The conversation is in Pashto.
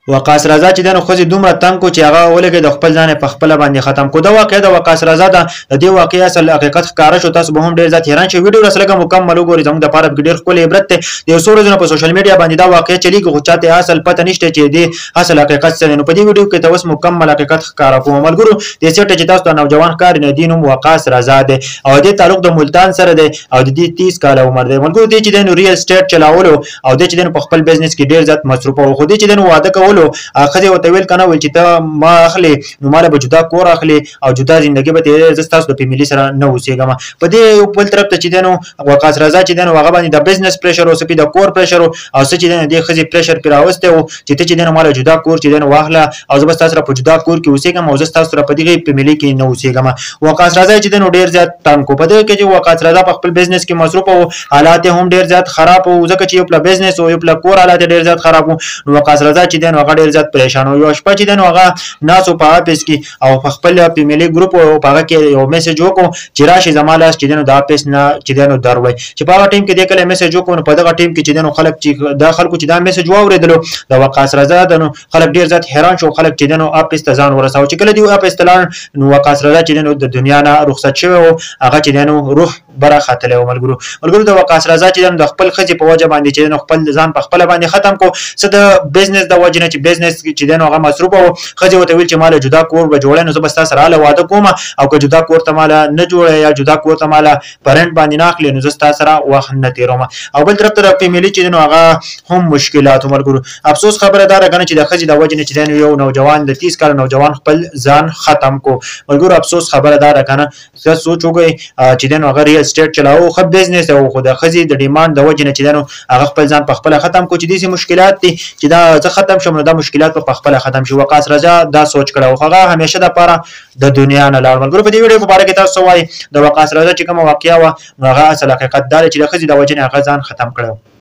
وقاص رضا چې دنو ښځې دومره تنګ کو چې هغه ولګي د خپل ځان په خپل باندې ختم کو. دا واقعه د وقاص رضا ده. د دې واقعې اصل حقیقت ښکاره شو، تاسو به هم ډېر زیات حیران شئ. ویډیو راسره لږه مکمل وګورئ، زموږ دپاره پکې ډېر ښکلی عبرت دی. د یو څو ورځو نه په سوشل میډیا باندې دا واقعه چلیږي، خو چاته اصل پته نشته چې دې اصل حقیقت څه دی. نو په دې ویډیو کې ته اوس مکمل حقیقت ښکاره کوم. ملګرو، دې سیټه چې تاسو ته نوجوان ښکاري نه، دې نوم وقاص رضا دی او دې تعلق د ملتان سره دی او د دې 30 کاله عمر دی. ملګرو، دې چې دی نو ریل اسټیټ چلاولو او دې چې دی نو په خپل بزنس کې ډېر زیات مصروف و. خو دې چې دی نو واده کولو، ښځې ورته ویل که نه، ویل چې ته ما اخلې نو ماله به جدا کور اخلې او جدا زندګي به تېرې، زه ستاسو د فیملي سره نه اوسېږم. په دې یو بل طرف ته چې دی نو وقاص رضا چې دی نو هغه باندې د بزنس پریشر او څه پې د کور پریشر او څه چې دی نو دې ښځې پریشر پرې راوستی و چې ته چې دی نو ماله جدا کور چې دی نو واخله او زه به ستا سره په جدا کور کې اوسېږم او زه ستاسو سره په دغې فیملي کې نه اوسېږم. وقاص رضا چې دی نو ډېر زیات تنګ کو. په دې کې چې وقاص رضا په خپل بزنس کې مصروف و، حالات یې هم ډېر زیات خراب و، ځکه چې یو پله بزنس او یو پله کور حالات یې ډېر زیات خراب و. نو وقاص رضا چې دی نو هغه ډېر زیات پریشان و. یوه شپه چې دی نو هغه ناست و په آفس کې او په خپل فیملی ګروپ او په هغه کې یو میسج وکړو چې راشي زما لاس چې دی نو د آفس نه چې دی نو دروئ. چې په هغه ټیم کې دی کله میسج وکړو، نو په دغه ټیم کې چې دی نو خلک چې دا خلکو چې دا میسج واورېدلو د وقاص رضا د، نو خلک ډېر زیات حیران شو. خلک چې دی نو آفس ته ځان ورساوه. چې کله دی آفس ته لاړ نو وقاص رضا چې دی نو د دنیا نه رخصت شوی و، هغه چې دی نو روح بره ختلی و. ملګرو، د وقاص رضا چې دی نو د خپل ښځې په وجه باندې چې دی نو خپل ځان په خپله باندې ختم کو. څه د بزنس د وجې نه چې بزنس چې دی نو هغه مصروف و، ښځې ورته ویل چې ماله جدا کور به جوړی نو زه به ستا سره هله واده کوم، او که جدا کور ته ماله نه جوړی یا جدا کور ته ماله په رنټ باندې نه اخلې نو زه ستا سره وخت نه تېروم. او بل طرف ته د فیملی چې دی نو هغه هم مشکلات و. ملګرو، افسوس خبره دا ده که نه چې د ښځې د وجې نه چې دی نو یو نوجوان د 30 کاله نوجوان خپل ځان ختم کو. ملګرو، افسوس خبره دا ده که نه، تاسو سوچ وکړئ چې دی نو هغه ریل اسټیټ چلاوو، ښه بزنس و، خو د ښځې د ډیمانډ د وجې نه چې دی نو هغه خپل ځان په خپله ختم کو. چې داسې مشکلات دي چې دا زه ختم شم نو دا مشکلات به په خپله ختم شي. وقاص رضا دا سوچ کړی و، خو هغه همیشه دپاره د دنیا نه لاړ. ملګرو، په دې ویډیو په باره کې تاسو څه وایئ؟ د وقاص رضا چې کومه واقعه وه نو هغه اصل حقیقت دا دی چې د ښځې د وجې نه هغه ځان ختم کړی.